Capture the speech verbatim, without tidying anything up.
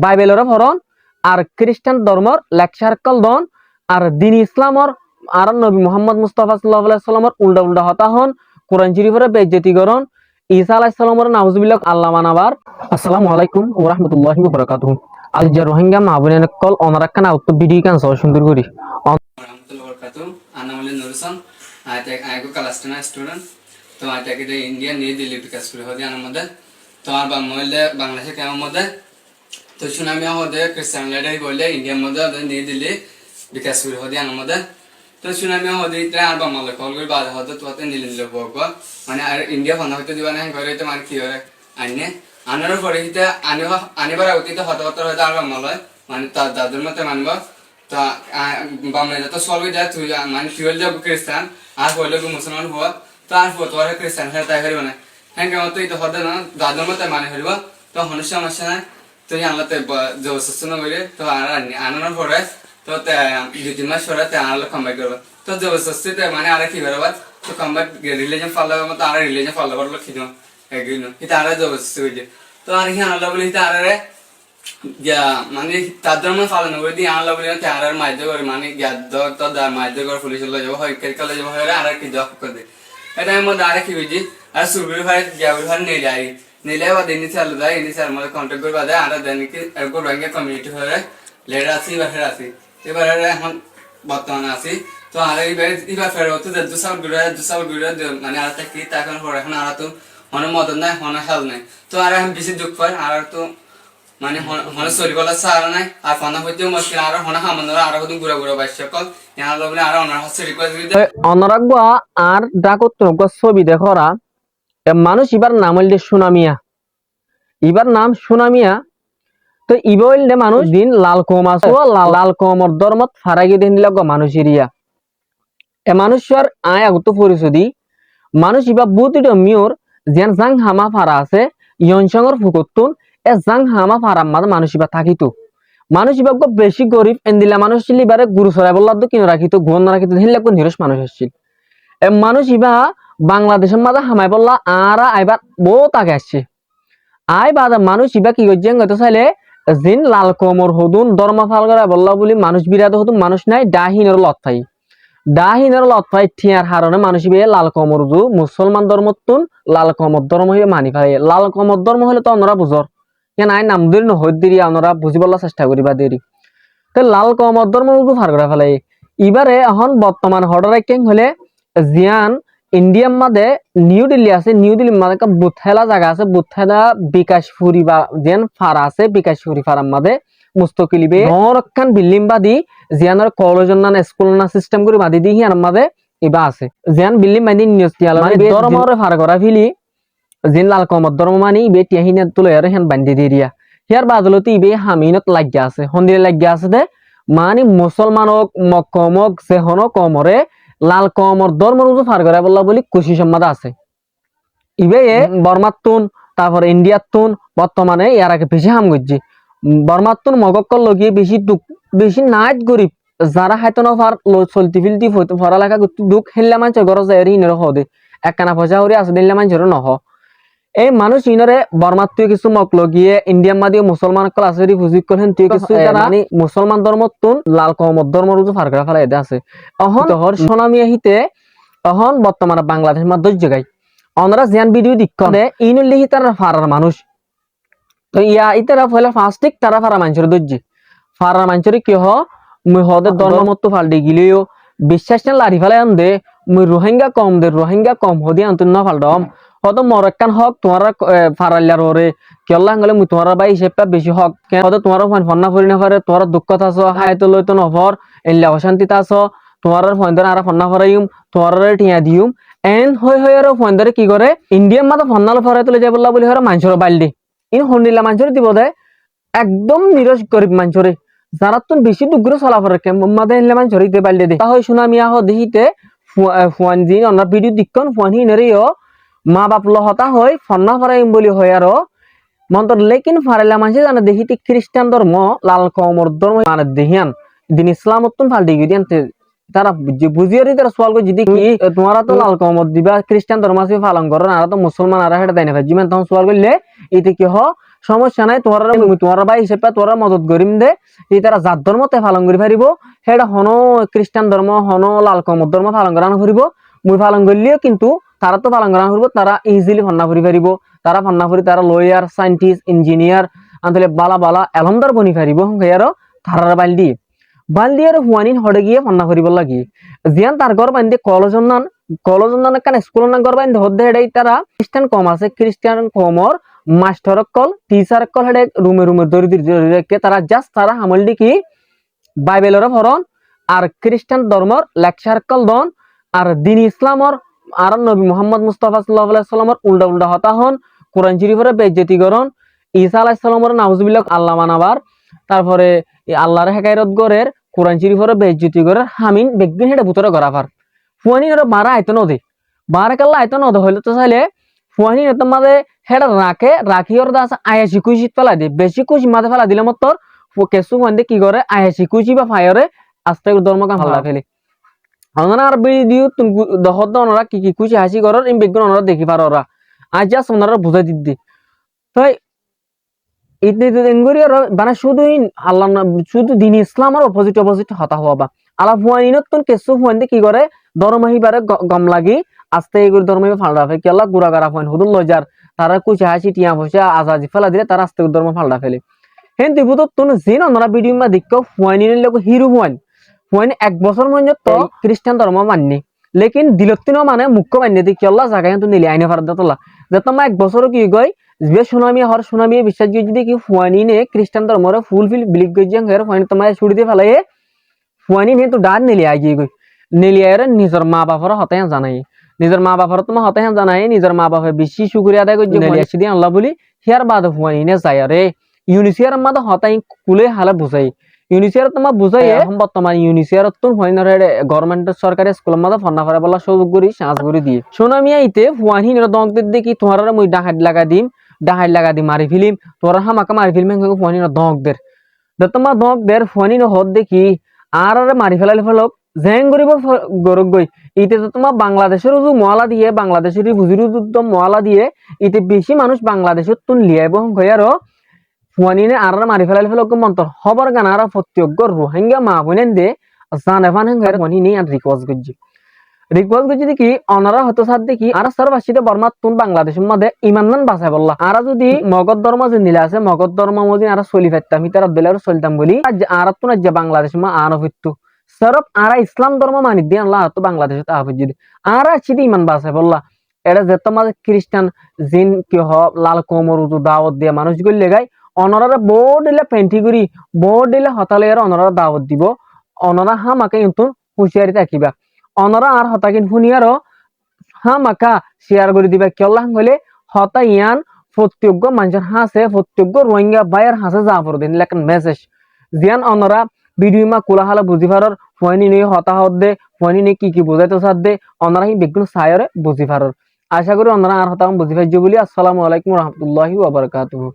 Baibeloré foron, ar Kristan dormor lekcar ókkol don, ar din Islamor, ar nobi Muhammod Mustafa sallallahu alaihi wasallamor ulda ulda hotá hon, Kuran Coriforé beizzoti goron, Isa alaihissalamoré nauzubillah Allah manabar. Assalamu alaikum wa rahmatullahi wa barakatuhu. Aijja Rohingya maa boin ókkol, onorá ekkán agottú video gán só cúndor gorí. Warahmatullahi wabarakatuh. Añár nam óilde Nur Hosen. Añí tek-, añí ekgwá class ten or student. Tóu añí táki de India, New Delhi, Bikaspuri hoó de yián or modé. Tóu añár baf ma óilde Bangladecor kemp or modé. Tóu cúna miya hoó de Christian leader ibá óilde India r modé, hoó de New Delhi, Bikaspuri hoó de yián or modé. Tóu cúna miya hoó de ítaráre añár baf ma loi call gorí bade hoó de tuáñtte nila nila fua uggwá. Mane añáre India fonna hoitó diba né, héen gorí íte mane ki goré. Ainné. Anárar fore íte aní, aníbar agottú íte hotábatta hoó de añár baf ma loi. Mane tar daddur mote manibo. Tóu, a, baf ma loi tóu sual goijjé, tui, a, mane tui óilde ekgwá Christian, añár fua óilde ekgwá Musolman fua, tóu añár fua tuáre Christian hoi tai faribo né. Héen gorí tóu íte hoó de no, daddur mote mani faribo, tóu honó somossa nai, tóu yián lói te ba-, zoborzosti no gorí, tóu añáre aní, anárar fore, tóu te, dui tin mac fore te añáre lói convert goríbo. Tóu zoborzosti te mane añáre ki goríbo, tóu convert ge-, religion falla goríbo, tóu añáre religion falla goríbar lói ki no, agree no, íte añáre zoborzosti goijjé. Tóu añáre ki análla buli íte añáre, Giya, mane, tar dórmo falon no gorí de, añálla buli te añáre maidor gorí, mane, giya, dór, dór, dór, maidor gorí, fulic loi zaibo, hoi, kerikka loi zaibo, hoi, añáre ki dór gorí de. E thaim or modde añáre ki goijjí, añáre sur gorí fari, giya gorí fari, neli aiyí. Neli aiyí bade, ini sal dai, ini sal mane contact gorí bade, añáre den ki, e Rohingya community hoi, leader asé, ibar hera asé. Ibar hera ehón bortomane asé. To añáre ibar, ibar fera ottu de, dui sal gorí, dui sal gorí, de, mane, añáre táki, tákar fore ehón añáre to hono modot nai, hono help nai. To añáre ehón beci duk fai, añáre to Mane, hon-, hone soli bolla sára nai, ar fonna foitte muskil, ar hone ham nora, ar hodún gura gura baic okkol, yián loi buli ar onorar hañsé request gorí de. Te onora uggwá ar Dhakattún uggwá sóbi dekóra, e manúic ibar nam óilde Cúna Miya. Ibar nam Cúna Miya. Te iba óilde manúic din Lal Koum asé, Lal, Lal Koumor dórmot fara giyé de héndilla uggwá manúic eriya. E manúiccúar aññí agottú forisoi di, manúic ibá búti dhommiyór, ziyán Zanghama fara asé, Yonsóngor fukottún, e Zanghama farar mazé manúic ibá tákito. Manúic ibá uggwá bicí gorib, endilla manúic accíl, ibáre goru soraibólla dókki no rakíto, guwán no rakíto, héndilla uggwá niróc manúic accíl. E manúic ibá Bangladecór mazé hamaibólla añára aibár boóut age aiccé. Aái baade manúic ibá ki goijjé, héen goitó sailé, zin Lal Koumor hodún dórmo fal goráibolla buli manúic birade hodún manúic nái, dhaá híinoré lot fai. Dhaá híinoré lot fai, thiañr harone manúic ibáye Lal Koumor uzu, Musolman dórmottún, Lal Koumor dórmo híba mani félaiye. Lal Koumor dórmo hoilé to onora buzór. Yían aññí nam dóri nohoóir deri, onora buzíbolla cesta goríba deri. Te Lal Koumor dórmor uzu far gorái félaiye. Ibáre ehón bottoman hoçé raikké hoilé, ziyán Indiyar mazé Niu Dilli asé, Niu Dillir mazé ekkán Budhela zaga asé, Budhela Bikacpuri ba ziyán fara asé, Bikacpuri farar mazé mustokil ibáye dóñr ekkán bilding bañdí, ziyánore kolejor nan, eskulor nan sistem gorí bañdí dí, híyanor mazé ibá asé. Ziyán bilding bañdí niyot tiyala mani ibáye dórmore far gorái félaiye, zin Lal Koumor dórmo mani ibáye tiyañ híin tulai aró híyan bañdí diriya. Híyar badoloti ibáye ham hínot laiggá asé. Hondilla laiggá asé dé, mani Musolman ók, Mog koum ók, ze honó koumoré Lal Koumor dórmor uzu far goráibolla buli kucicor mazé asé. Ibáye Bormattún, tarfore Indiyattún, bottomane yar age bicí ham goijjé. Bormattún Mog ókkol loi giyé bicí duk, bicí nait gorib, zará háito nofar, lo-, solti filti fo-, foraleká goittú duk, héndilla maincór górot zaiyóre híinoré hoó de. Ekkana foicá hoóri asé de héndilla maincóre nohoó. Ei manúic iínoré Bormattú kissú Mog loi giyé, Indiyar mazé yó Musolman ókkol asé, rifuzi ókkol, héntu kissú, e, tará mani Musolman dórmottún Lal Koumor dórmor uzu far gorá félai de asé. Ehón tohór Cúna Miya híte, ehón bottomane Bangladec mazé dóijje gái. Onorá ziyán bidiyo deikkón de, iín óilde hítarar farar manúic. Toi ya ítara foila fas thík tará farar maincóre dóijje. Farar maincóre ki hoó? Mui hoóde dórmo mottú faldhi gilé yó, biccác nái lari félaiyon de, mui Ruáingga koum de, Ruáingga koum hoóde yíanottu nofaldhóm. Hoóde mor ekkán hók tuáñrar, e, farallar uore, kiyólla hoilé mui tuáñrar bái hísafe bicí hók. Ken hoóde tuáñrar fuain fonná fori nofaré, tuáñra dukkót asó, háito loito nofor, eilla ocántit asó, tuáñrar fuaindóre añára fonná foraiyum, tuáñrare thiañ diyum. Eén hoi hoi aró fuaindóre ki goré? Indiyar mazé fonná loi foraito loi zaibolla buli hoiyóre maincóre bail de. Iín hondilla maincóre dibo de, ekdom niroc gorib maincóre. Zaráttu bicí duk gorí sola forer kempor mazé héndilla maincóre íte bail de de. Tói Cúna Miya hoóde híte fu-, e, fuain ziín onorá bidiyo deikkón, fuain híinoré yó maa baf loi hotá hoi, fonná foraiyum buli hoi aró. Montor lékin farailla maincé zane de híte Kiristan dórmo, Lal Koumor dórmo mane de híyan. Din Islamottún faldhi giyé de híyan te Tará buzí, buzíyore tará sual goijjé de ki, e, tuáñra to Lal Koumor diba Kiristan dórmo asé falon goró, añára to Musolman, añára héçe dai no faijjí, mane tohón sual goillé, íte ki hoó, Somosya nai, tuáñrare mui tuáñrar bái hísabe tuáñrare modot gorim de. Ítara zar dormo te falon gori faribo, héçe hono Kristan dormo, hono lal koumor dormo falon gora no foribo. Mui falon goilleyo kintu taráttu falon gora no foribo, tara easily fonna fori faribo. Tara fonna fori tara lawyer, scientist, engineer, antole bála bála elomdar boni faribo, hon hoiyaró tarare bail diye. Bail diyaré fuain ín hoçé giyé fonna foribólla giyé. Ziyán tar gór baindé kolej onnán, kolej onnán ekkán skul onnán gór baindé hoddé héçe ítara Kristan koum asé, Kristan koumor mastor ókkol, tisar ókkol héçe rume rume dóri dóri dóri raikké. Tara just tara ham óilde ki Baibeloré foron, ar Kristan dormor lekcar ókkol don, ar din Islamor, ar nobi Muhammod Mustafa sallallahu alaihi wasallamor ulda ulda hotá hon, Kuran Coriforé beizzoti goron, Isa alaihissalamoré nauzubillah Allah manabar, tarfore e Allaré hekairot gorer, Kuran Coriforé beizzoti gorer, ham ín beggún héçe bútore gora far. Fuain ínoré baáre aitó no de. Baáre kiyólla aitó no de hoilé to sailé, fuain ín ottór mazé héçe raké, rakíyoré de asé ayaci kúcit félai de. Beci kúcir mazé félai dile mottor, fu-, kessú fuain de ki goré, ayaci kúci ba faiyoré asté dormogán falla fele. Onora añár bidiyóttun gu-, dohódde onora ki ki kúci haci gorór, ín beggún onora deki farora. Añí just onorare buzái diddi. Toi Ite ite engori aro bana cúdu in Allah na, cúdu din Islamor opposite opposite hotá hoó ba. Ala fuain inottún kessú fuain de ki goré, dormo híbaré go-, gom lagi, aste egori dormo híba falda fe. Kiyólla gura gara fuain hudún loi zar, tará kuci haci, tiañ foicá, aza azi fela dile tará aste egori dormo falda fele. Héntu ibútottún zin onora video ma dekkó fuain inor logo híru fuain. Fuain ek bosór moinotto Kristan dormo manni. Lekin dilottú no mane, mukkó bannede kiyólla zaga iyantu neli aino faredde tolla. Zettómma ek bosór ki goi, zibe Sunamiya hor, Sunamiya biccác goijjé de ki fuain ine Kristan dormore fulfil bilif goijjé, hér fuain ine tomma cúri de felaye, fuain ine tu dhar neli aigiyé goi. Neli aiyóre nizor ma bafore hotá iyan zanaiyé. Nizor ma bafore tomma hotá iyan zanaiyé, nizor ma bafe beci cúkuriya adai goijjé, neli aiccé de Allah buli, hiyar bade fuain ine zaiyóre Unicef or mazé hotá iín kúle hále buzái. Unicef or mazé buzái, ehón bortoman Unicef ottún fuain ore government or sorkari school or mazé fonna foraibólla cúzug gorí, chance gorí diyé. Sunamiya ite fuain ore dóñk der de ki, tuáñrare mui dhahait lagai dim, dhahait lagai di mari felim, tuáñrare hámaka mari felim, héngori fuain ore dóñk der. Zettómma dóñk der, fuain ine hoódde ki, añárare mari felaile felok, zeén goríbo fe-, gorók goi. Ite zettómma Bangladecor uzu muála diyé, Bangladecor refugee r uzu muála diyé, ite beci manúic Bangladecottún liyaibo hon hoiyaró, fuain ine añárare mari felaile felok goi montor. Hóbor gán añára fottí eggúa Ruáingga maa boinain de zane fán hén hoiyaró fuain ine iyan request goijjé. Request goijjé de ki, onora hoitó sádde ki, añára sórf aiccí de Bormattún Bangladecor mazé imannán basaibólla. Añára zodi Mogor dormo zendilla asé, Mogor dormo mozin añára soli faittam, hítara dóilla soltam buli, aijja añárattún aijja Bangladecor mazé aá no foittó. Sórf añára Islam dormo mani de Allah añárattú Bangladecot aá foijjé de. Añára aiccí de iman basaibólla. Eçé zettómma Kristan zin ki hoó, lal koumor uzu dawot diya manúic goille gai, onorare boóut dhoilla fenti gorí, boóut dhoilla hotá loiyaré onorare dawot dibó. Onora hámaka iyóntun huciyari tákiba. Onora añár hotágin fúniyaró hámaka share gorí diba. Kiyólla hoilé hotá iyan fottí eggúa maincór hañsé, fottí eggúa Ruáingga báiyor hañsé za foré de, héndilla ekkán message. Ziyán onora video ma kúla hále buzí faror, fuain ine hotá hoódde, fuain ine ki ki buzáito sádde, onora hín beggún saiyóre buzí faror. Acá gorí onora añár hotágún buzí faijjó buli. Assalamu alaikum wa rahmatullahi wa barakatuhu.